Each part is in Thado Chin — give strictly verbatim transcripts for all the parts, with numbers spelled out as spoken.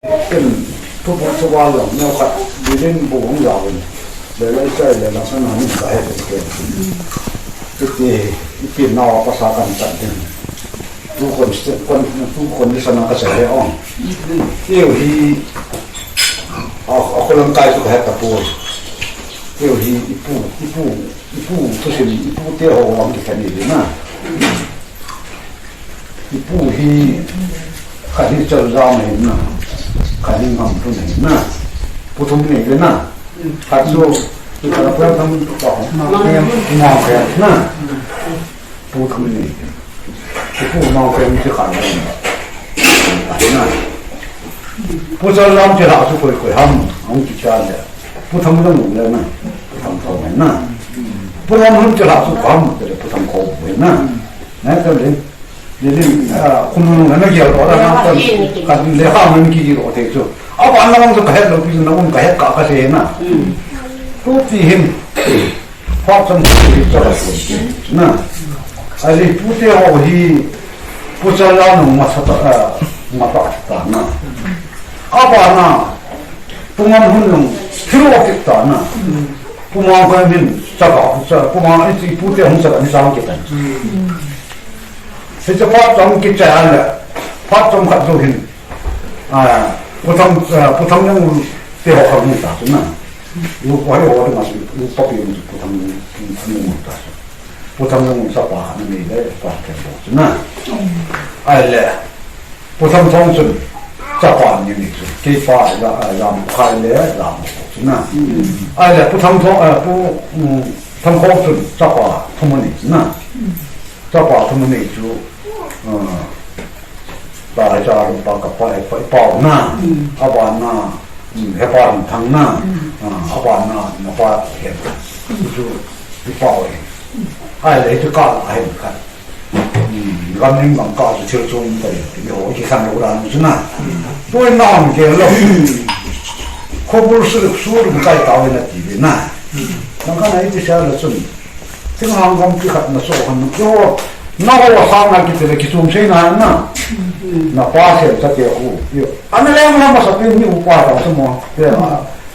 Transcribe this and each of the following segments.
Ken, thupu thuval lang, neo khat, bilin bu hung lau in. Le lai chai le lang sana min ka he ke. Tuti, ipi nau a pasa kan chat din. Tu kon, kon, tu kon di sana ka chai le ong. Tiu hi, a, a kolang kai tu ka he ta pu. Tiu hi, ipu, ipu, ipu, tu sin, ipu te ho ang ki kan ni na. Ipu hi khat hi Cholzam ahi na, khat hi Ngamlhun ahi na. Pu thum nei le na. Khat chu, chu khat pu thum pa ho. Mangkhem. Mangkhem na. Pu thum nei. Ipu Mangkhem chu khat nei na. Pu Cholzam chu ha chu koi koi ham, hung kicha le. Pu Thamlhun le na. Pu Thamkhao na. Pu Thamlhun chu ha chu ham, le Pu Thamkhao na. Na ka le. Lilin, ah, khunung na na gel lo da na kan, kan le kha mun ki lo te chu. A ban na wang chu ka het lo pi na wang ka het ka ka se na. Tu ti hin. Phak chang ti cha la su. Na. A le pu te ho hi pu cha la nung ma sa ta, ah, ma ta ta na. A ba na. Pu Ngamlhun nung thil o ki ta na. Pu Mangkhem hin cha ka, cha, pu ma i ti pu te hung cha ka ni sa ki ta. Hiche phat chomkhat kichai a le, phat chomkhat jou hin, ah, Pu Tham, ah, Pu Thamlhun te ho khat hung ta chu na. U, u, u, u, u, Pu Thamlhun, Pu Thamlhun ta chu. Pu Thamlhun chapa khat nei le, pa khat bou chu na. Ahile, Pu Thamkhao chun, chapa ni ni chu. Kei pa la, ah, Lamkhao le, Lamkhao chu na. Ahile, Pu Thamkhao, ah, Pu, um, Thamkhao chun, chapa thum anei chu na. Chapa thum anei chu, ah, ta cha lu pa ka pa, eh, pa, pa na, a ba na, um, he pa thang na, ah, a ba na, na pa he. Chu, i pa he. Ahile, chu ka la he ka. Gam ning gam ka chu thil chung ta le, ti ho, ki khan lo dan chu na. Poi na ang ke lo. Khobul su, su lu kai ta ve na ti ve na. Nang ka na i ti sa la chun. Thinglhang gam ki khat na so han. Yo, na ho sa na ki te le ki chung sei na na. Na pa se ta te khu. Yo. Ana le ma ma sa pe ni u pa ta sa mo. Yo.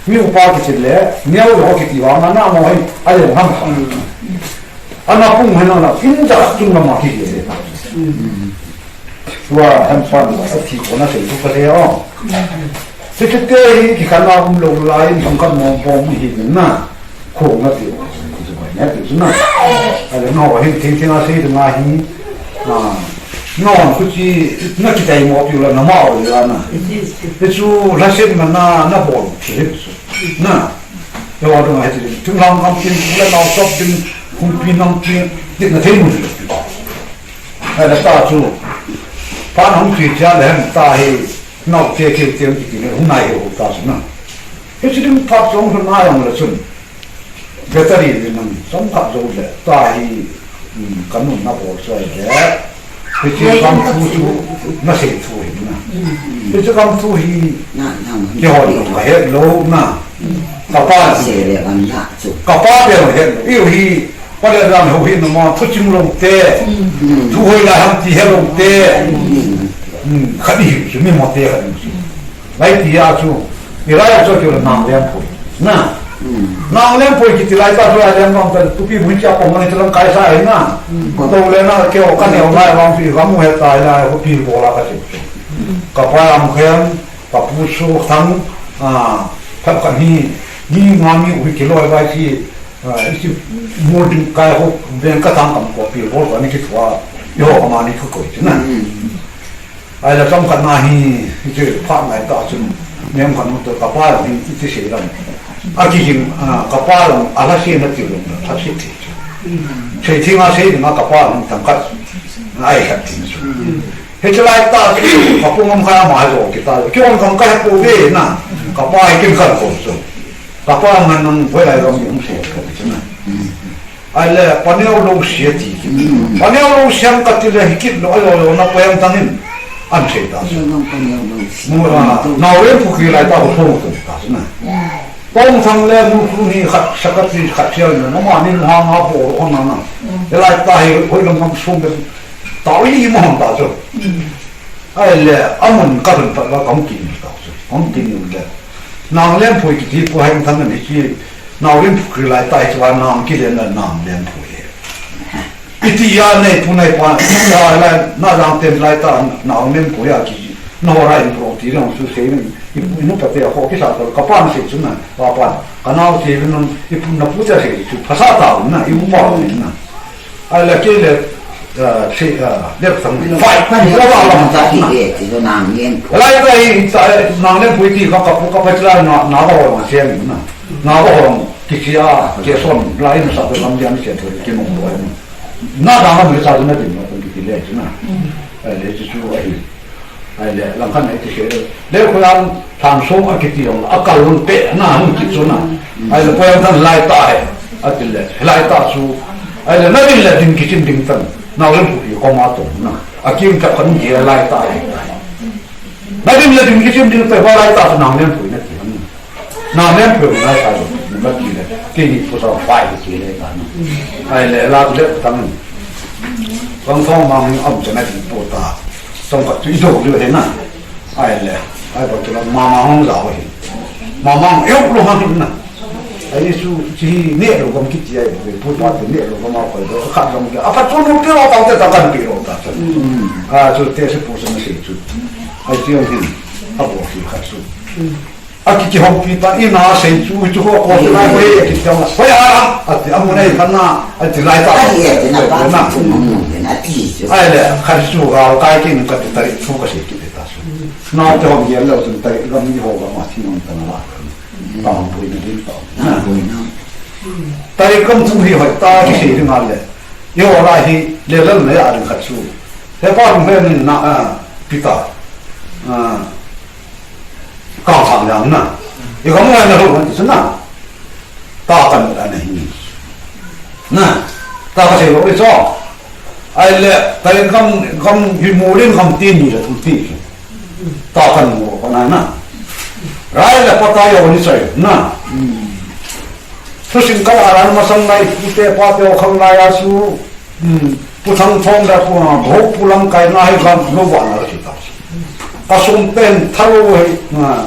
Mi upa kichele, miau lo kiti vang, ana mo hi, ale ham. Ana pung hena na, inja chung lama kile. Tua hem pan, a thi kona sei tu ka le o. Sisi te hi, ki kana um lo lai, thang kan mo bom hi na. Khong na ti, ti chu bai na ti chu na. Ale no hin thing thing a sei tu na hi. Na, no, kuchi, na kitai mo pi la na ma o la na. Ti chu la sen ma na, na bol, ti chu. Na, yo, adong a hiti, thinglhang gam tin, le nao sop tin, kumpi nam tin, tin na thei mun. Ahile ta chu, pa nang ti cha le hem ta hi, nao te te te ti ti le, hung nai he ho ta chu na. Hiti ding phat chong hung nai ang le chun. Battery le nang, chomkhat jou le, ta hi, um, ka nun na bol chu ahile. Hiche gam thu chu na sei thu hi na. Hiche gam thu hi na, na, na. Kihon ka het lou na. Ka pa sei le gam na chu. Ka pa te he. Iu hi pa le dan ho hi na ma thu ching lou te. Thu hoi la ham ti he lou te. Khat hi chu mi mo te khat hi chu. Lai ti a chu, i lai a chu keu le nang lem poi. Na. Nang lem poi kiti lai ta chu a lem bang ta tu pi bui cha pong nang chu lang kai sa ai na. Ko to le na keu ka neo lai bang pi bang mu he ta lai ko pi bo la ka chu. Ka pa am khem, ka pu su thang, a, thap ka ni, ni nga mi u ki loi bai si, a, i si mo ding kai ho ben ka thang kam ko pi bo ka ni ki thua. Yo ka ma ni ko ko na. Ahile chomkhat na hi, hiche phat nai ta chun, nem khat nu to ka pa hi, hiche sei lam. A kihing, a, ka pa lam, a la sei na ti lou, a sei ti chu. Sei thing a sei ding a ka pa lam thang khat, a ai khat ti chu. Hiche lai ta chu, ka pu Ngamkha ma jo ki ta, ki on kam ka he po ve na, ka pa hi kin khat ko chu. Ka pa man nang voi lai ram ni um sei ka ti chu na. Ahile, paneo lou sia ti. Paneo lou siam ka ti le, hi kit lou, ayo, yo, na poem tang in. An sei ta. Mu, a, nau le pu ki lai ta, ho pong tong ta, na. Pong tang le, mu pu ni khat, sakatri khat sia le, na ma ni ha ma bo, ho na na. Le lai ta hi, hoi lam kam sum le, ta wi mo hon ta chu. Ahile, amun ka thun pat la kam ki ni ta chu. Hung tin u le. Nang lem phui kiti pu heng thang ni ki. Nau lem phui lai tai chua nang ki le na nang lem phui. Iti ya nei pu nei pa, ya lai, na jang tem lai ta, na ong nem pu ya ki, na ho rai pro ti long su se ni, i pu nu pa te ho ki sa ko, ka pan se chu na, pa pan, ka nau se ni, i pu na pu te se chu, pha sa ta na, i u pa ni na. Ai la ke le, eh, se, eh, le sang ni, fai, pa ni, la ba la ta ki e, ti lo nang yen. Lai ta i, ta, nang nem pu ti ka, ka pu, ka pa la na, na ba ho ma se ni na. Na ba ho, ki ki a, ke son, lai na sa ko lam ya ni se to, ki mo ko ni. Na dang a mi sa na din ma kon kiti le chu na. Ai le chu chu ahi. Ai le lang khan ai ti se le. Le ko yang tham song a kiti long a kal lun pe na hung ki chu na. Ai le ko yang than lai ta he. A ti le lai ta chu. Ai le na din le din ki chin ding tan. Na len ku ki ko ma to na. A kim ta khan ki lai ta he. Na din le din ki chin ding ta ba lai ta chu na len ku na ki. Na nem pe na sa lo, ni ba ki le, ki ni pu sa fai ki le ka ni. Ai le la le tang. Kong kong ma hung am chana ki pu ta. Tong ka tu i do le he na. Ai le, ai ba tu la ma ma hung za he. Ma ma hung yo lo ha na. Ai su chi ne lo gam ki ti ai pu pa te ne lo gam ma ko do ka gam ki. A pa tu no pe lo ta te ta kan pe lo ta. A chu te se pu sa na se chu. Ai ti hung hin. A bo ki ka chu. A ki kihoupi ta, i na sei chu, chu ho ko chu lai ko he, a ki chang, hoi a, a ti, a mu nei khan na, a ti lai ta. A ti, a ti na pa, na. Chu mu mu, na ti chu. Ai le, khan chu ga, kai kin ka ti tari, chu ka sei ki ti ta chu. Na te hom ye lo chu tari, gam ni ho ga ma thi non ta na la. Ta hom pui na din ta. Na pui na. Tari kam chu hi hoi ta ki sei ri ma le. Yo la hi, le lal na ya ri kha chu. He pa hom he ni na, a, pi ta. A. Kang sang yang na. I gam ngai na lo kan ti na. Ta kan da na hi. Na. Ta ka sei lo i so. Ai le, ta gam, gam hi mu len gam ti ni le tu ti. Ta kan mu ko na na. Rai le pa ta yo ni sai na. Thusim kal a ran masang lai, pu te pa te o khang lai a chu, um, pu thang thong da pu, ah, bho pu lam kai na hi kan lo wa na ki ta. Ka sum pen tha lo hi, ah,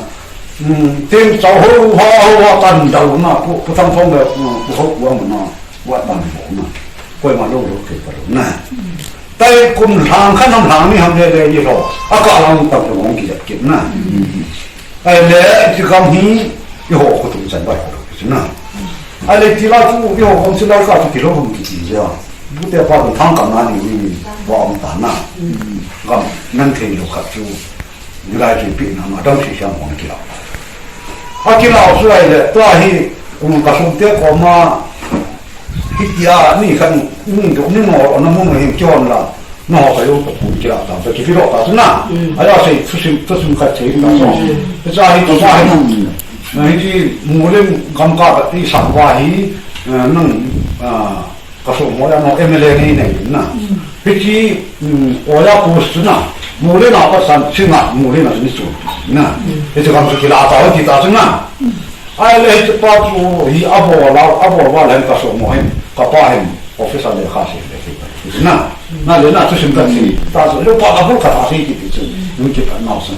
um, tem chau ho ha ho ha kan dau na pu, pu thang thong da, ah, pu ho wa na, wa tan ho na. Koi ma lo lo ke pa lo na. Tai kum lang khan ham lang ni ham le le ni lo. A ka lang ta ko ki jat ki na. Ai le, ti kam hi, i ho ko tum chan bai ko tum na. Ai le, ti la chu, i ho ko si la ka chu ti lo ko ti ti ja. Bu te pa ko thang kam na ni ni, ba om ta na. Gam, nan thei lo kha chu. Ni lai chu pi na ma dam si siang ko ki la. A ki la chu ai le, tua hi, um, ka sum te ko ma, Hitia, ni khan, ni duk ni ngol, na mun hin kion la. Na ho ka yo to pun kila ta, to ki pilo ta na. Mm. Aya sei, thusim, thusim khat sei ta so. Mm. Cha hi, cha hi. Mm. Na hi ki mulim gam ka ti sa wa hi, eh, nang, ah, ka so mo ya no M L A ni nei na. Mm. Hi ki, mm, oya post na. Mulim a pa san, singa, mulim a ni su. Na. Mm. Hi ki gam su kila ta, ki ta na. Mm. Ai le hiche pa chu hi a bol a, a bol val hen ka so mo hen, ka pa hen office a lekha sei le sei. Na, na le na thusim ka sei, ta chu le pa ka bol ka ta sei kiti chu, nun ki pa nau san.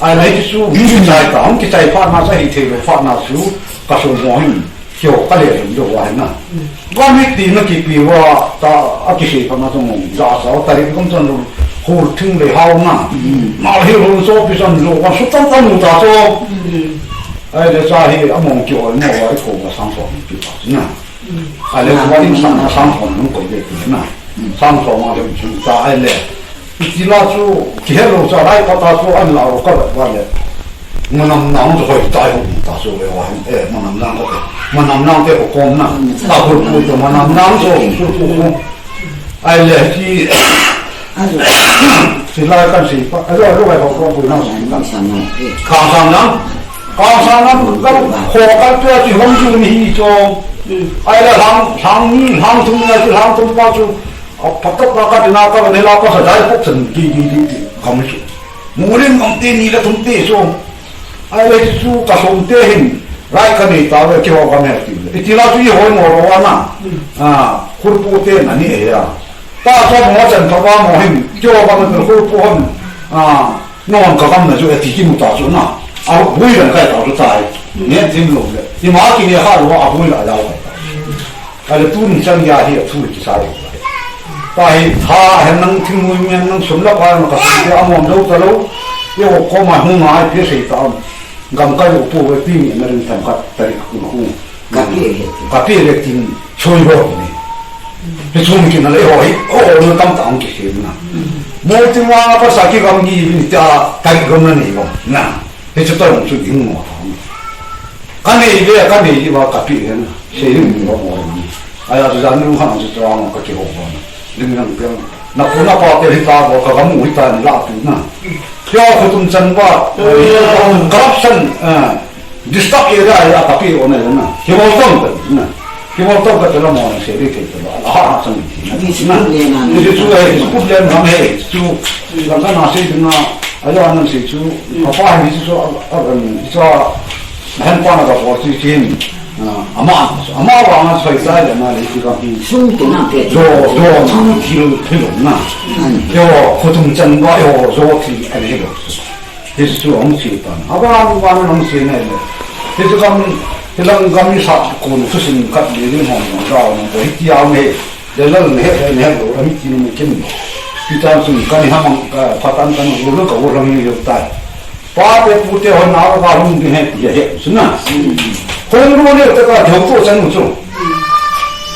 Ai le hiche chu, hung kichai ta, hung kichai phat na chu hi thei lo phat na chu, ka so mo hen, kio ka le lo lo wa hen na. Gam hi tina kipe uva, ta, a kisei phat na chu mong, ja sa, ta ri gam chan lo, hol thing le hao na. Mm. Na hi hol so pi chan lo, wa su tam tam ta chu. Mm. Ai le cha hi, a mong ki oi mo wa, i ko wa sang so pi pa na. Mm. Ai le wa in sang na sang so nung ko de pi na. Mm. Sang so ma le chu ta ai le. Iti la chu, kihe lo cha lai pa ta chu an la ro ka ba le. Manam nang chu hoi tai hung ta chu le wa hin, eh, manam nang ko, manam nang te ko kom na. Ta ko ko to manam nang chu, chu ko ko. Ai le ki, si lai kan si pa, ai lo lo ai ko ko na. Kang sang nang, kang sang nang, ko ko ka tu ti hong ju ni hi cho. Ai le lang, lang ni, lang tum na ti lang tum pa chu. A pa ka pa ka ti na ka ne la pa sa dai pok san ki ki ki ki. Kam chu. Mulim ngam te ni la thum te so. Ai le chu ka som te hin. Rai ka nei ta ve ki ho ka mer ti. Iti la chu i ho mo ro wa na. A, khur pu te na ni e ya. Ta so mo chan pha ba mo hin. Ki ho ka mer khur pu hon. A, no ka kam na chu e ti ki mu ta chu na. A bui dan kai ta tu tai. Ne tin lo le. Ima kine kha lo a bui la yau. Ahile tuni chan gei hi a thu kisai. Tahi tha hen nang thingnoimi hen nang sum le pai ma ka sum te a mong dou ta lou. Eiho koma hung ngai pi sei ta. Gam kai u pu ve pi ni na ring tham khat tari ku na hu. Ka pi le. Ka pi le tin soi bo ni. Hichu mi kin na le ho hi. O, no tam ta ang ki se na. Mo tin wa pa sa ki gam gi ni ta tari gam na ni lo. Na. Hichu ta chu ding mo. Ka nei ve, ka nei va ka pi hen. Sei ding mo mo ni. Aya chu jan nu han chu tawang ka ki ho ba. Ding nang piang. Na pu na pa te hi ta bo ka ga mu hi ta ni la tu na. Kyo ko tum chan ba. Corruption, eh, disturb area ya ka pi o na na. Ki mo tong ta na. Ki mo tong ka te la mo na sei ri ke te la. Ha ha chan ni. Ni chu le na. Ni chu le, ni chu le na he. Chu la ka na sei na. Aya nan sei chu. Ka pa ni chu a, a, a, chu a, Nahen pa na ka bol chi chin. Ah, ama, ama wa ma soi sai le na le chi ka pi. Sum te na te. Jo, jo, na thil thil na. Ani. Jo, ko tum chan ba jo, jo thil ani lo. Hichu hung chi tan. Aba ni wa na hung chi ne le. Hichu kam, hilang kam ni sa ko nu su sin kat le ni hong hong da hong ko hi ti a me. Le lal ne he ne he lo ami ti ni kin. Pi tan sun kan ha mang ka pa tan kan lo lo ka wo lang ni yo tai. Pa te pu te hon na ka hung ding he ti he su na. Hung ru ni te ka thau to chan chu.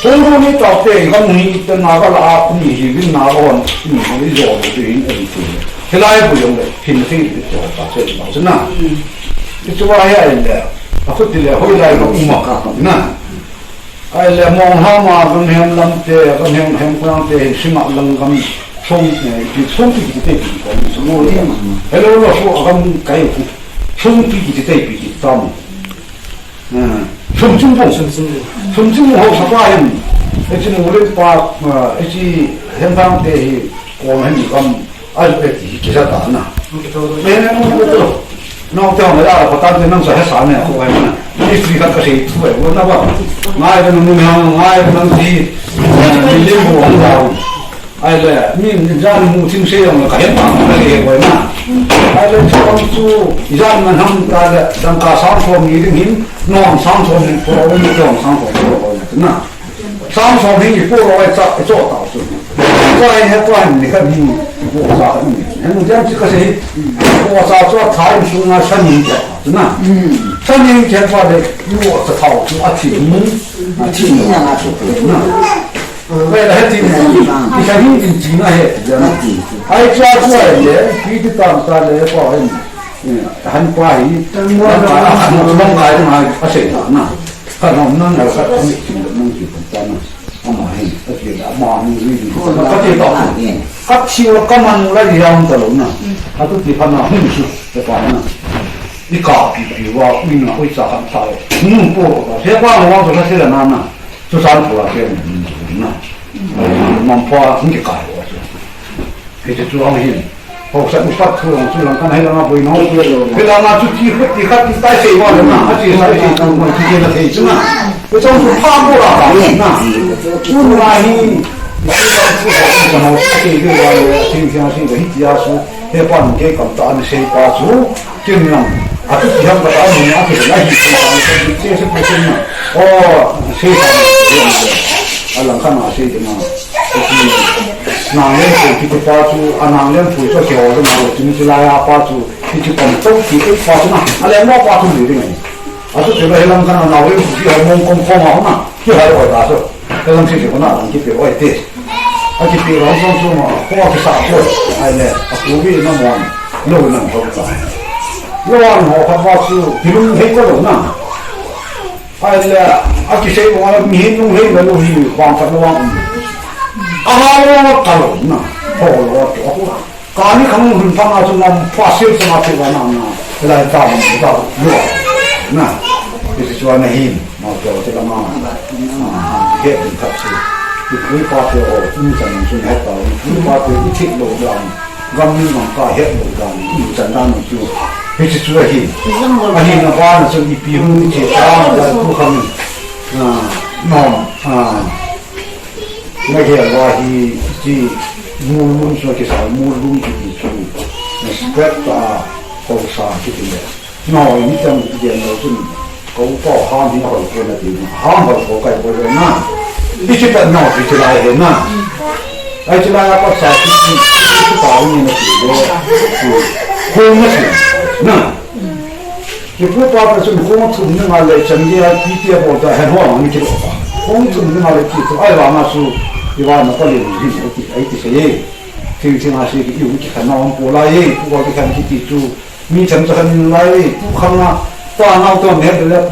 Hung ru ni ta te ka mu ni te na ka la a ku ni hi vin na ka hon ni mo ni jo ni hin e ti. Hilai bu yong le hin hin ni to ta che ma su na. Ti chu wa he ai le. A khu ti le hoi lai ka u ma ka na. Ahile mong ha ma kan hem lam te, kan hem hem kan te, sima lang kan song, eh, ki song ki ki te ki ko ni song ni ma. Hello lo so kan kai ku. Song ki ki te ki ki tam. Eh, song chung bong. Song chung bong. Song chung bong ho sa pa hem. E chi mo le pa, eh, e chi hem bang te hi ko hem kam. Ai, eh, ki, ki sa ta na. Ni ki to. Ni, ni, ni, ni, ni. Nau te hong la, pa tan te nang sa he sa ne, ko ai na. Ni free ka ka sei tu ai, wo na ba. Ngai na nu ni hang, ngai na ti. Ni le mo hong la. Ai le, ni, ni jan mu ting sei hong ka he ta na le ko na. Ai le, chu hong chu, jan man ham ta le, dang ka sang som ni ding hin, nom sang som ni ko, ni ko sang som ko na. Sang som hi ipo lo ai cha, cho ta su. Cha hi he pa ni ka ni ipo cha ni. He mu jam chi ka sei. Ipo cha cho thai su na sa ni cha. Na. Sa ni cha pa de ipo cha thau su a chi mu. A chi ni na na su. Na. Bai la he ti ni. Ni ka ni in chi na he. Ya na ti. Ai cha su ai le, ki ti tam ta le pa he. Han pa hi. Mo na na na. A sei na. Ka nom nang na ka ni chi na nang chi ta na. Ama hi, a ti la, ama ni ni ni. Ka ti ta. Ka ti wa ka man la yang ta lo na. A tu ti pa na hun su, te pa na. Ni ka pi pi wa, ni na, oi cha kan ta. Ni po, se pa na wa to sa se la na na. Chu san po la se na. Mam pa, ni ka wa. Hichu chu ang hin. Ho sa upat thu ang chu lang kan hai langa boi no. He langa chu ti khut ti khat ti tai sei wa na. A ti sai sei tu mo ti na sei chu na. Ko chong chu pha mo la ka na. Kun wa hi. Ti chu chu ho ti sei de wa le. Ti ti sei de hi ti a su. He pan ke kam ta ni sei pa chu. Kin nang. A tu ti ham ka ta ni a ti na hi ti na. Ti sei sei na. O sei pa. A lang kan a sei de na. Nang lem pui kiti pa chu, a nang lem pui chu kiho chu nang lem chu lai a pa chu, kiti pom to kiti pa chu na, a lem lo pa chu ni ding. A chu te lo he lam kan a nang lem pui kiho mong kong kong a na, kihai oi ta chu. He lam si si ko na lang kipe oi te. A kipe lo song chu ma, ko a kisa ko, ai le, a ku bi na mon, lo na ko ta. Lo an ho kha pa chu, kilung hei ko lo na. Ahile, a kisei bang a, mihem lunghei na lo hi, vangphat na vang um. A ha lo na ka lo na, ho lo a to. Ka ni khang hun phang a chu ngam pa sil sa ma chu na na, lai ta ma ta lo. Na, isi chu na hin, ma to te la ma. Ah, he ni khat si. Ni pa te o, ni chan ni chu na ta, ni pa te ni thik lo ya. Gam ni gam ka het lo dan, i chan dan chu. Hichi chu ahi. Ahi na ba na chu ipi hung che ta, da tu kham. Ah, no, ah. Na ge wa hi chi mu lum so ki sa mu lum ki ti chu. Na spread ta ko sa ki ti le. Nao, ni chang ti den lo chun. Ka upa ham hi hoi ko na ti. Ham hoi ko kai ko na. Ichi pat nao ti ti lai he na. Ai ti lai a pat sa ti ti ti pa ni na ti lo. Ko na ti. Na. Ki pu pa pa chun ko thum ni ma le chan dia ti ti a bol ta he ho ni ki lo pa. Ko thum ni ma le ki tu ai wa ma su. Ti wa na pa le ni ti ai ti se ye. Thing thing a se ki u ki khan na ong po lai ye. Pu pa ki khan ki ti tu. Mi cham cha khan lai, tu khang a, pa nau to ne de le,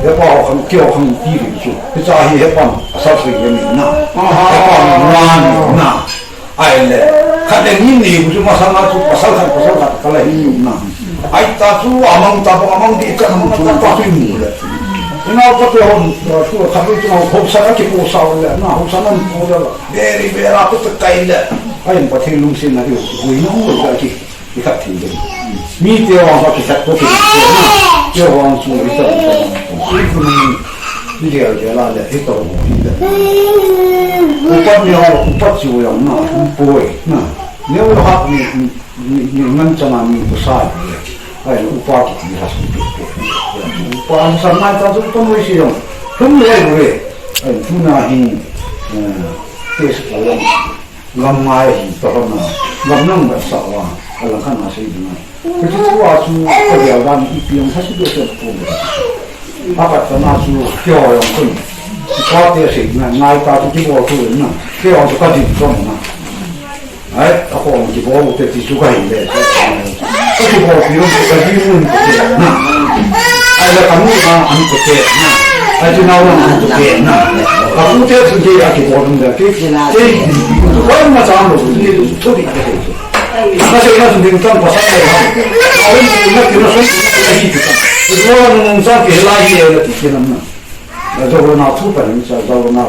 le pa ho khang, kio khang ti ri chu. Pi cha hi he pan, a sa sui ye ni na. He pan na ni na. Ai le, khat le ni ni chu ma sa na chu, pasal khat, pasal khat, ka la hi ni na. Ai ta chu, amang ta, amang di cha, amang chu, ta chu ni le. Ina pa te hon, chu khat le chu, ho sa na ki po sa le, na, ho sa na po le. Very, very, a pa te kai le. Ai pa thei lung sin na ri, ui na, ui na ki. Kithat thei ding. Mite vang kha kithat ko kithat ko na. Kei vang chu kithat ko. Ni dia dia la le, ito mo ni le. Upat ni ho, upat chu yang na, upoi na. Ni ho ha ni, ni, ni ngan chana ni ko sa ni. Ai, upa ki ti ha su ti ko. Upa sa mai ta chu ko mo si yang. Tum le le. Ai, tu na hi. Eh, te su ko yang. Gam ngai hi ka hon a, gam nang bat sa wa, a lang khan a sei ding a. Ka ti chu a chu, ka gel dan i piang ha si do se ko. A pat ka na chu, kio yong kun. Ka te sei na, ngai ta chu ki bol tu na, kio chu ka din ko na. Ai, a ko ki bol te ti chu ka hin le. Ka ki bol pi yong ka din mun ko te na. Ai la ka mu na an ko te na. Ai chu na wa an ko te na. Ka pu te chu ke a ki bol dum da ke. Ke, wai ma cha mo, ni tu tu di ka ke. Na se na tu ding tang pa sa le ha. Ai, na ki na so, na hi tu ta. Tu wa na mong sa ke la hi na ti ke na na. Na do na tu pa ni sa do na.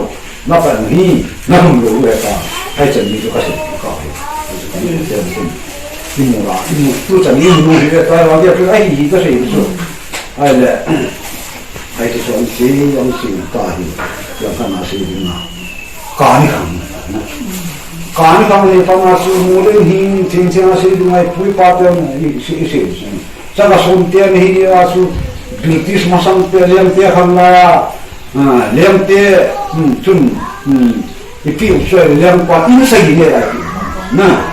Na pa ni, na hum lo le ta. Ai, chen ni tu ka se ka he. Ni mo la, ni mo tu cha ni mo hi le ta wa ke ai hi ka se tu. Ai le. Ai, ti song si, yong si, ta hi, yang ka na si ding na. Ka ni khang na. Ka ni khang ni pa na su mu le hi, ting ting na si ding ai pui pa te na, i si, i si, i si. Sa ka son te ni hi ni a su, British masang te, lem te khang la, ah, lem te, hmm, chun, hmm, i pi u soi lem pa, in sa hi ni la. Na.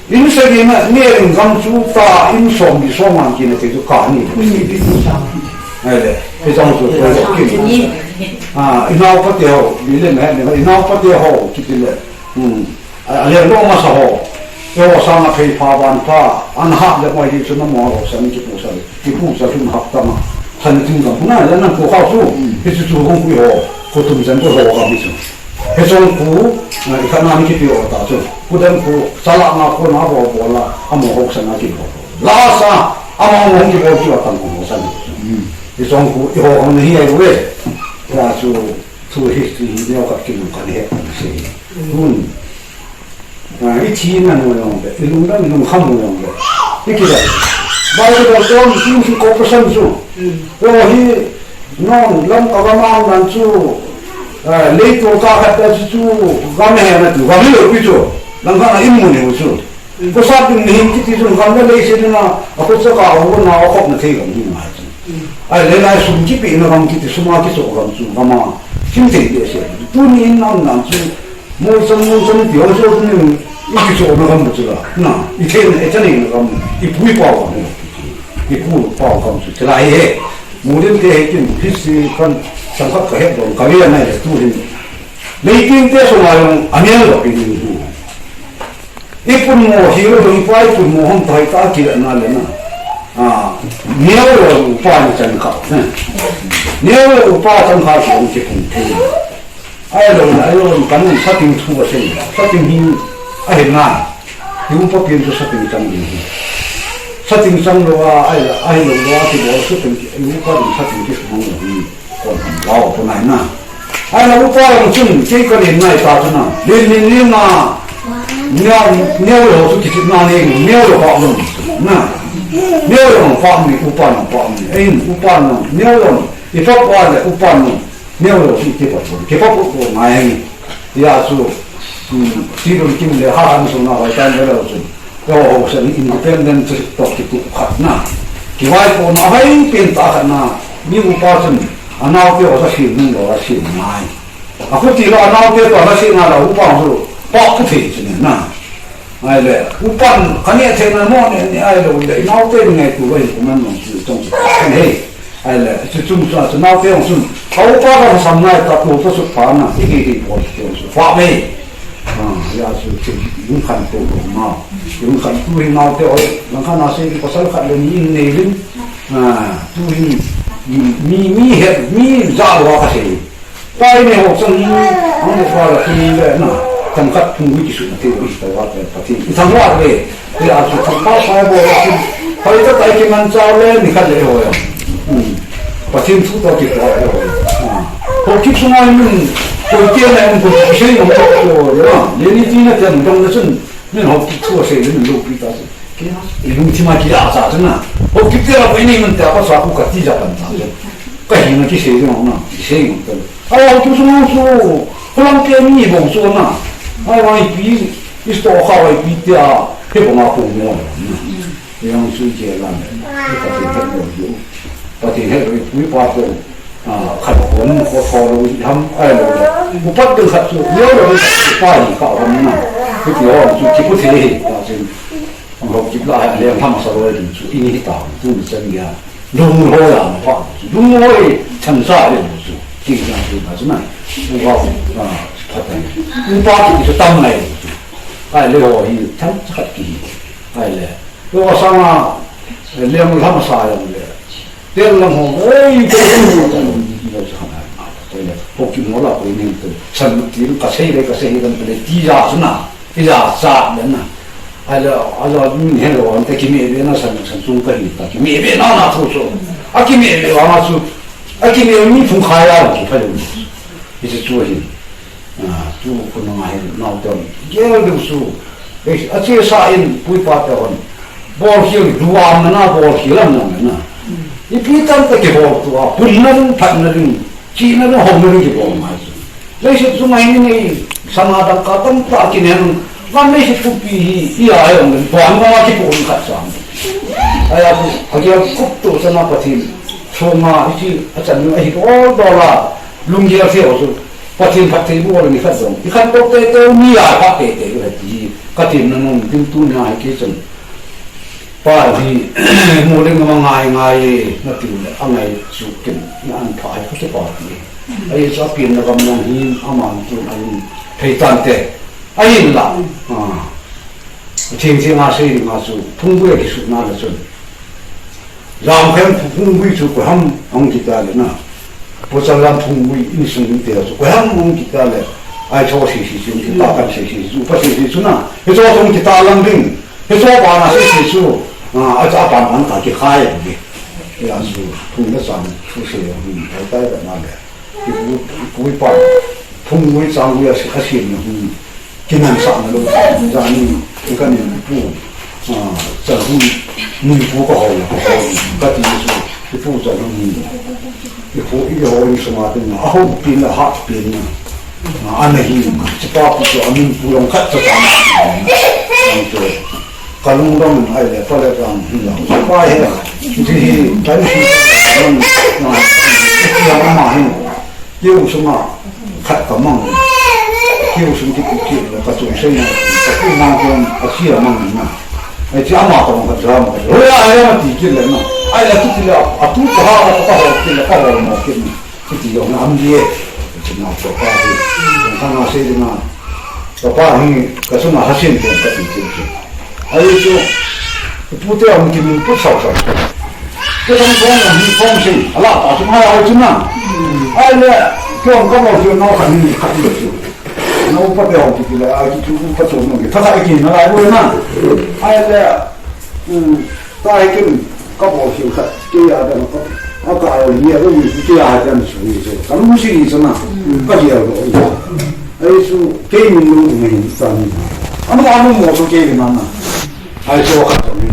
In sagi na, ni in gam chu ta, in som ni som an ki na te chu ka ni. Ai le, he jong chu ko ki. Ah, i nau pa te ho, ni le me, ni i nau pa te ho, ki ti le. Hmm. A, a le lo ma sa ho. Yo sa na phei pha ban pha, an ha le mo hi chu na mo ho sa ni ki pu sa le. Ki pu sa chu na hap ta ma. Sa ni tin gam na, le na ko kha chu. He chu chu hong ku ho, ko tum jan ko ho ka mi chu. He chong pu, ah, i khat na ni kiti o ta chu. Pu dan pu, chala na ko na bo bo la, amo ho sa na ki bo. La sa, amo mo ki bo ki wa tan ko sa ni. Hmm. He chong pu, i ho ang ni ai we. Ya chu, chu history hi neo khat ki lu kan he kan se. Hmm. Ah, i thi na mo yong le, i lung dan i lung kham mo yong le. I ki da. Ba ki da ko ni ki ko pa san chu. Hmm. Ko hi, Nong, lam ka gam a nan chu, eh, lei to ka khat ta chu, chu, gam he na tu, gam he lo pi chu. Lam kha na in mun he chu. Ko sa tin ni hin kiti chu, gam na lei se na, a ko cha ka ho na, a khop na thei gam ni na chu. Ai, le lai sum ki pi na gam kiti, sum a ki so gam chu, gam a. Kim thei le se. Tu ni in nam nan chu, Mo chan, mo chan, ti ho chu ni, i ki cho na gam chu la. Na, i thei na, i chan na gam, i pu i pa wa ni. I pu i pa wa gam chu, chu la he. Mo din te he kin, history kan, sang khat ka he don, ka ve na le tu hin. Lei tin te so ma yong, a mial lo pi ni hu. I pun mo hi lo, i pa i pun mo hom tai ta ki le na le na. Ah, mial lo u pa ni chan kha. Mial lo u pa chan kha ki hom ki pun thei. Ai lo na, ai lo na, kan sa ting thu a sei. Sa ting hi, a hin na. Hi upa pian chu sa ting chang ding hi. Sa ting chang lo a, ai la, ai lo lo a, ti bo su ting, hi upa ding sa ting ki su mang lo hi. Kon ham lao po nai na. Ai la upa lo chun, kei ka len nai ta chu na. Len len len na. Nia, nia lo chu ki ti na ne, nia lo pa lo. Na. Nia lo pa mi, upa lo pa mi. Ai, upa lo, nia lo. I pa pa le, upa lo. Neo lo si kipa pu, kipa pu pu ngai. Ya chu, hmm, si dun kim le ha han su na vai tan le lo chu. Yo ho sa ni independent to ki pu khat na. Kivaipohna ahoi pen tah khat na, mi upa chun anaote ho chu asim nung lou, asim ngai. Akhuti lou anaote toh asim ngai lou, upa chu pah pu thei chu ne na. Ahile, upan kaneh theina mo ne, ne ahilou le, inaote ngaito lou hin kuman nung chu chong chu kan he. Ahile, chu chung chu, chu naote hung chun, ka upa ka sam ngai ta tu pa chu pha na, i ki ki po chu chu pha me. Ah, ya chu chu lungkhan to lo ma. Lungkhan tu hi naote ho, langkhan a sei ki pasal khat le ni in nei lin. Ah, tu hi mi, mi he, mi ja lo ka sei. Pai ne ho chang hi, ang le pa la tu ni le na. Tam khat phung wi ki su na te wi ta wa te pa ti. I thang wa le. Te a chu thang pa sai bo la ti. Pai ta tai ki man cha le ni khat le ho ya. Hmm. Pathen thu toh kipah e. Ah. Haokip sunga min, koi te na min koi kisei ngam to ko na. Ye ni ti na tem dong na chun, min Haokip thu asei min loupi ta chun. Kei na, i lungthim a kila cha chun na. Haokip te la koi ni min te pa sa ku ka ti ja pan ta chun. Ka hi na kisei ngam na, kisei ngam to. Ai Haokip sunga chu, ko lang ke ni bong chu na. Ai wa ipi, i sto kha wa ipi te a, he bong a ko mo. Yang sui ke lam. Pathen het lou diu. Pathen het lou pui pa ko. Ah, khat ko ni ko tho lou ham ai lou. Upat ding khat chu, lou lou pa ni ka hom na. Ku ti hom chu ki ku the hi. Ta chin. Ang ho ki la ha le ham sa lou ding chu. Ini hi ta tu ni chan ya. Lung ho ya ma pa. Lung ho hi chan sa le chu. Ki na chu na chu na. U pa, ah, pa ta ni. U pa ki chu tam ngai chu. Ai le ho hi chan khat ki. Ai le. Lo ka sanga, eh, lem lam sa yang le. Tel lam ho, ei, tel lam ho, tel lam ho, tel lam ho, tel lam ho, ki mo la ko ni to. San ti ka sei le, ka sei le, le ti ja su na, ti ja sa le na. Ala, ala, min he lo, an te ki me be na san, san sung ka hi ta, ki me be na na thu so. A ki me be wa na su, a ki me ni phung kha ya ki pha lo. Hi chu chu hi. Ah, chu ko nang a hin, nau ton. Gel ding su. Ei, a che sa in, pui pa te hon. Bol khel, duam na na, bol khel am na na. Ipi tam ta kibol tu a, pun na ding, phat na ding, chi na ding, hong na ding kibol mai chu. Leiset chu mai ni nei, sana dang ka tam ta ki nen, ngam leiset pu pi hi, i a yong, bon ma ki pu khat sam. Ai a pu, a gel kup tu sana Pathen, chunga, hi chi, a chan, a hi, ol dola, lunggel se ho chu. Pathen phattheiboh le ni khat jong. I khantou teitei u, mi a phat teitei u ahi ti. Ka temna nom ding tunia hi kei chun. Pa hi, mo le ngam a ngai ngai e, na tiu le, a ngai chu ken, na an pha hi ka kipah ti. Ahi chu a pianna gam lang hin, aman tun a hin, phei tan te. Ahinla. Ah. Theng theng a sei ding a chu, phunggui a kisutna le chun. Lamkhen phunggui chu koiham ahung kita le na. Pochal lam phunggui insung inte chu koiham ahung kita le. Ai tho sisi chu, kita kan sisi chu, pa sisi chu na. Hicho chu kita lang ding. Hicho pa na sisi chu. Ah, a cha pan pan ta kikhai ding. Ya chu, phung le chang, chu se, hmm, tai tai na le. Ipu, ipu ipa, phunggui changgui a, asemna hung, kinansahna lou, jani, ikanin ipu, ah, changhun, nipu kahol, kahol, kati chu, ipu changhun, ipu, ihou insunga tin, ahou pin la, hat pin la, ah, ana hi, chipa pu chu, amin pu long khat cha cha na, ang chu, Ka lungdong in ahile, pale dang hin lang. Pai he, hiche hi, kan hi, lang, lang, lang ama hin. Keu sunga, khat ka mang. Keu sung ki ki ki, ka chung sei na. Ka pu mang kon, a chi a mang na. Ai chi ama ka mang ka dra ma. Hoi a, ai ama ti ki le na. Ai la tu ki le, a tu ka ha, ka ha, ki le, ka ha, ma ki. Kiti jong na am die. Kiti na pa pa hi. Ka nga sei ding a. Ka pa hi ka sunga hasin pon kati ti chu. Ahi chu. Pu te ang kimin pu sau sau. Ke dang kong ang hi kong sei. Ala pa chu mai ai chu na. Ai le. Ke ang ka mo chu no ka ni ka ni chu. No pa te ang ki le ai chu pa chu no. Tha tha ki na lai bo na. Ai le. Hmm. Tahi kin, ka bol khel khat, kei a dang ka, a ka a ni a dang kei a dang chu ni chu. Ka lungsi ni chu na, ka gel doh ni. Ahi chu, kei min lung nei ta ni. Anu, anu mo chu kei ni na na. Ahi chu khat chu ni.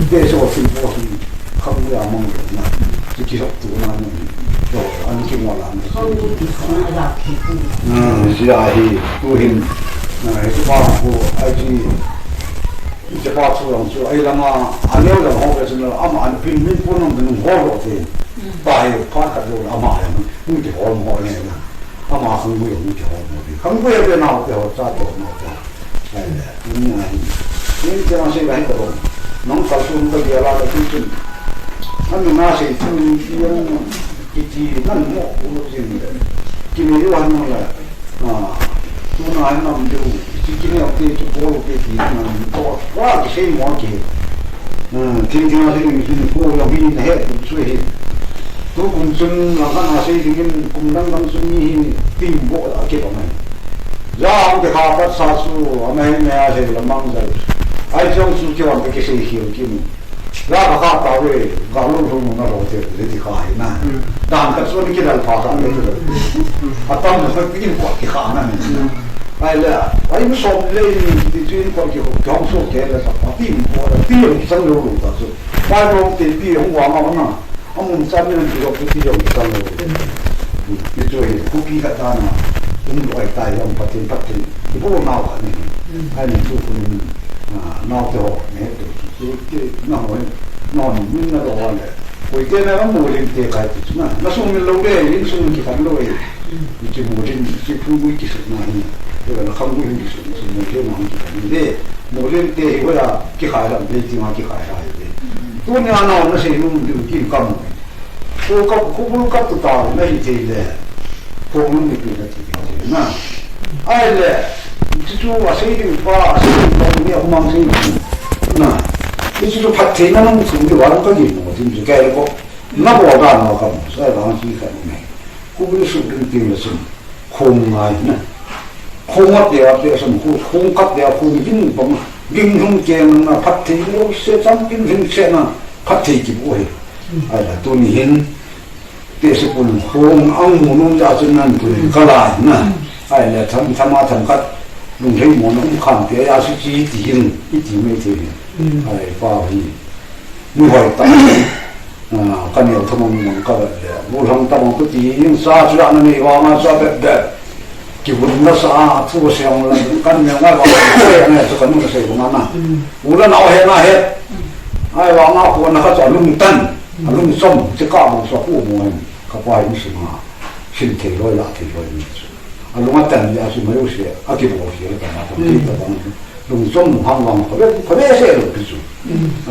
Kei chu khel po ni. Kha bu ya mang na. Chu ki hok tu na ni. Chu, anu ki mo la ni. Hmm, si a hi, tu hin. Na, hi chu pa ko, ahi chu. Kipa chu lang chu, ai langa, aneo lang ho ve chu na, ama an pin min pon nang nung ho lo te. Ta he phat khat lo ama ya, mun ki ho mo ne na. Ama khang gui mun ki ho mo. Khang gui ve na ho te ho cha to mo te. Ai le, ni na hi. Ni te na se ga hi ko. Nong kal chu ka ya la ka chu chu. Ami na se chu ni yang ki ti nan mo ko jin le. Ki me yo han mo la. Tuna hin nam deu, chi kine te chu bol te ti nan to, wa ki sei mo ki. Tin tin a sei mi tin ko ya mi na he tu chu he. Tu kum chun la kan a sei ding in kum dang dang chu mi hi tin bo a ki ba mai. Ja ang te kha pat sa chu a mai me a sei la mang ja. Ai chong chu ki wan te ki sei hiu ki mu. La ka kha ta ve, ka lu lu na lo te, le ti kha hi na. Dan ka chu ni ki dal pha ka le tu. A tam na ki in ko ki kha na ni. Ai le, ai mu som le ni ti chu in ko ki ko hong so ke le sa pa ti ko ti ki sang lo lo ta chu. Pai lo te pi hong wa ma na. A mun cha ni ki lo ti ki lo ki sang lo. Ni chu hi ku ki ka ta na. In lo ai ta yong pa tin pa tin. Ki bo na ka ni. Ai ni chu ku ni. Nau te ho ne tu. Ti, ti, na hoi, non, min na lo le. Koi te na mo lim te kai ti na. Na sung min lo le, in sung ki kan lo e. Ni ki mo lim, ki phu mo ki su na ni. Te na kham mo ki su, su mo ke mo ki kan le. Mo lim te hi wa ki khai lam be ti ma ki khai hai be. Tu ni ana na se nu du ki kam. Ko ka, ko bul ka tu ta na hi te le. Ko nu ni ki na ti na. Ai le, chu chu a sei ding pa, a sei ding pa ni a mang sei ding. Na, chu chu phat thei na nang thum di wa ka di mo, tin chu kai ko. Na bo da na ka mo, sai ba chi ka ni. Ko bu su ding ting le sum. Khong ngai na. Khong wat de a pe sum ko, khong kat de a ko ni ding pa ma. Ding hung ke na phat thei lo se chang ding hung se na. Phat thei ki bo he. Ai la tu ni hin. Te se pun hong ang mu nung ja chun nan pun ka lai na. Ai le tham tham a tham khat lung thei mo na um khan te ya su chi ti hin i ti mai thei hin. Ai pa hi. Mi hoi ta. Ah, ka neo tham mo nung ka le. Mu hang ta mo ku ti hin sa chu na ni wa ma sa be be. Ki bun na sa thu se ang la kan me ngai wa. Ko ya ne sa kan mu se ko ma na. U la na he na he. Ai wa ma ko na ka cha lung tan. A lungchom, chi ka bang sa pu mo in, ka pa in sung a, sin thei loi la thei loi ni chu. A lung a tan ya chu mai u se, a ki bo se le ka na ka ti ka bang. Lungchom hang wang ka be, ka be se lo ki chu.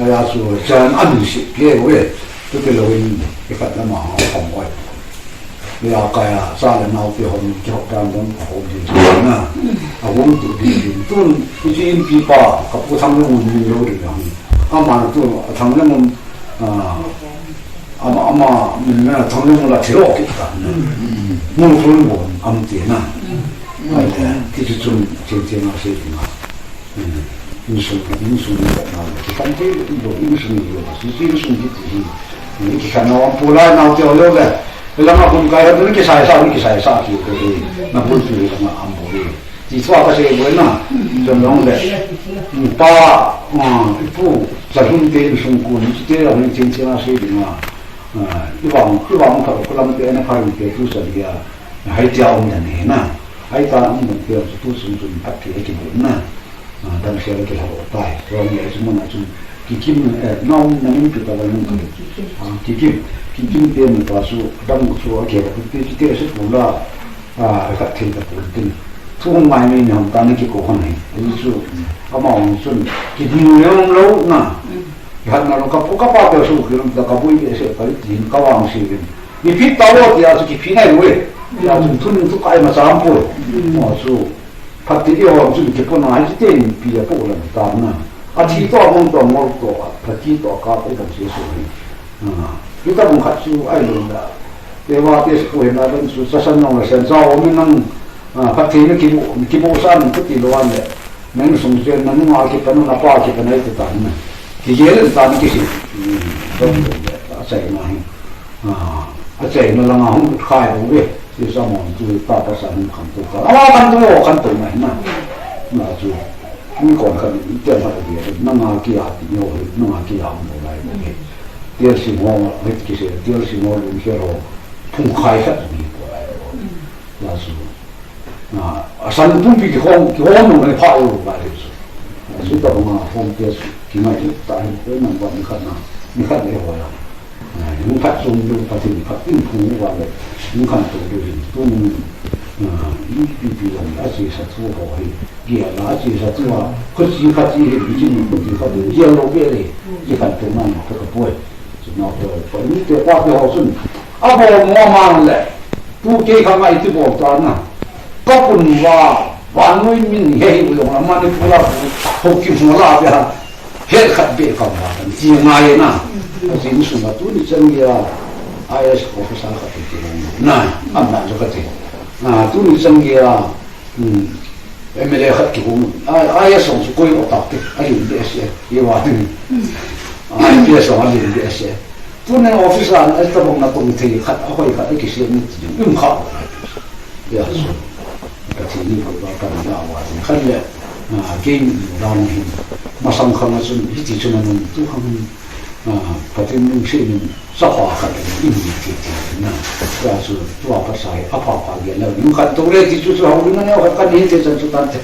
A ya chu chan an si ke we, tu te lo in, ki khat na ma ha ka mo ai. Ya ka ya, sa le nau te hon, ki hok dan dong, ka hok di na. A hong tu di di, tun, ki chi in pi pa, ka pu thang le mun min lo di na. Ama tu, a thang le mun, a, Ama, ama, min na thang le mun la thilo ki ta. Mu thun bo am ti na. Ai le, ki chu chun, chen chen na se ti na. In sung, in sung ni na, ki kan te, bo in sung ni lo, si si in sung ki ti. Ni ki kan na wan pu la na te lo le. La ma kun kai ni ki sai sa, ni ki sai sa ki ko. Na bul tu na am bo. Ti chua ka sei bo na, chun long le. Pa, ah, ipu, Chalhun te insung kun, chute long le chin chin a sei ding a. Ah, i vang, i vang thak ko lam te na phai te tu sa dia. Hai tia um dan he na. Hai ta um dan te tu sung chun phat ke ki bu na. Ah, dam se ki ha tai. Long le chu mun a chun ki kim, eh, na um na min tu ta ba nung ka. Ah, ki kim, ki kim te mun pa su, dam su a ke ba tu te te su pu la. A, khat thei ta pon tin. Thu hung mai mi ni hung ta ni ki ko hon hi. Ani chu, ama hung chun, ki ding le hung lo na. Hat na lo ka pu ka pa te su ki lo ta ka bui be se pa tin ka wang si vin. Ni phi ta lo ti a chu ki phi nai lo e. Ti a chu thun thu kai ma cham po. Mo chu, phat ti ki hung chun ki po na hi ti ni pi a po la ta na. A thi to mong to mor to, a phat ti to ka po dam se su ni. Ah, kita bung khat chu ai lo da. Te wa te ko hin a dan chu sa san nong la sen sa o min nang, ah, phat thei na ki bu, ki bu san ku ti lo an le. Nang sung chen nang ma ki pan na pa ki pan ai te tan na. Ki ye le tan ki si. Hmm, dong le, a chai na hi. Ah, a chai na la nga hung khai bo ve. Ti sa mo tu pa pa sa hung kham tu ka. A kham tu, kham tu na na. Na chu. Mi kon khat ni te na ki ya. Na nga ki ya ti no, na nga ki ya mo lai mo. Tial sing ho, hiti kise, tial sing ho lung khe ho, phung khai khat ni ko lai ho. La su. Na, a san pumpi ki hong, ki hong nung ni pha u lai su. Na Chuta banga form test kingai ta hi, eh, number ni khat na, ni khat le ho ya. Ah, ni khat chung lu pa tin khat in phung wa le, ni khat chung lu hin, tung, ah, I P P lam la chi sa chu ho hi, kia la chi sa chu a, khu chi khat chi hin, chi ni khu chi khat hin, kia lo be le, chi khat chung na ma ka poi. Chu na ko, pa ni te pa te ho sun. A bo mo ma le, tu ke kha ngai ti bo ta na. Ka pun wa, vannoi min he hi u jong la, Manipur a bu, ho ki mo la be ha. He khat be ka ma tan ti ngai na. Ka tin su ma tu ni chan ya. I A S officer khat ti na. Am na jo ka ti. Na tu ni chan ya. Hmm. M L A khat ki hung. I A S song su koi o tak ti. A lim be se. Ye wa ti. I P S song a lim be se. Tuni office a, eh, tabang na kong thei khat, a hoi khat, a kisem ni ti ding, um kha. Ya, so. Ka thi ni ko ba ka na wa tin khan le. Ah, ke ni da ni hin. Masang khang a chun, hiti chun a nun tu khang. Ah, Pathen nung se nun, sa pa khat ni in ni ti ti na. Ya, so, tua pa sai, a pa pa ge la, ning khat to le ti chu chu hau ni na ne khat kan hin te chan chu tan te.